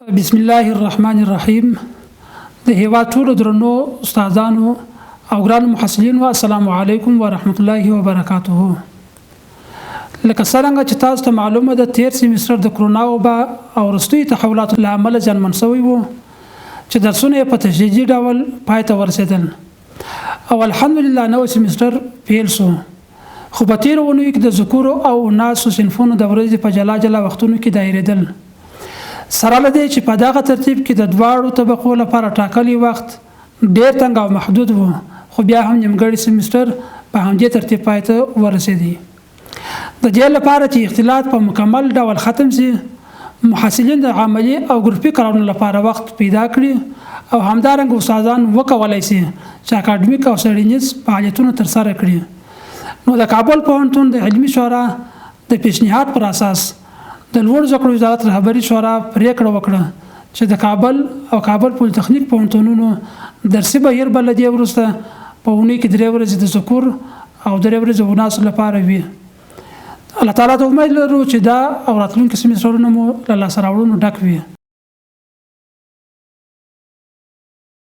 بسم الله الرحمن الرحیم. د هیواد ټولو درنو استادانو او ګرانو محصلینو، السلام علیکم ورحمت الله وبرکاته. لکه څرنګه چې تاسو ته معلومه ده، تیر سیمستر د کرونا وبا او وروستیو تحولاتو له امله زیانمن شوی وو چې درسونه یې په تشدیدي ډول پای ته ورسېدل او الحمدلله نوی سیمستر پیل شو. خو په تېرو اونیو کې د ذکورو او اناثو صنفونو د ورځې په جلا جلا وختونو کې دایرېدل. سره له دې چې په دغه ترتیب کې د دواړو طبقو لپاره ټاکلی وخت ډېر تنګ او محدود و، خو بیا هم نیمګړی سمسټر په همدې ترتیب پای ته ورسېدی. د دې لپاره چې اختلاط په مکمل ډول ختم شي، محصلین د عملي او ګروپي کارونو لپاره وخت پیدا کړي او همدارنګه استادان وکولای شي چې اکاډمیک او څېړنیز فعالیتونه ترسره کړي، نو د کابل پوهنتون د علمي شورا د پیشنهاد پر اساس د لوړو زده کړو وزارت رهبري شورا پرېکړه وکړه چې د کابل او کابل پولیتخنیک پوهنتونونو درسي بهیر به له دې وروسته په اونۍ کې درې ورځې د ذکور او درې ورځې اناثو لپاره وي. الله تعالی ته امید لرو چې دا او راتلونکي سمسترونه مو له لاسته راوړنو ډک وي.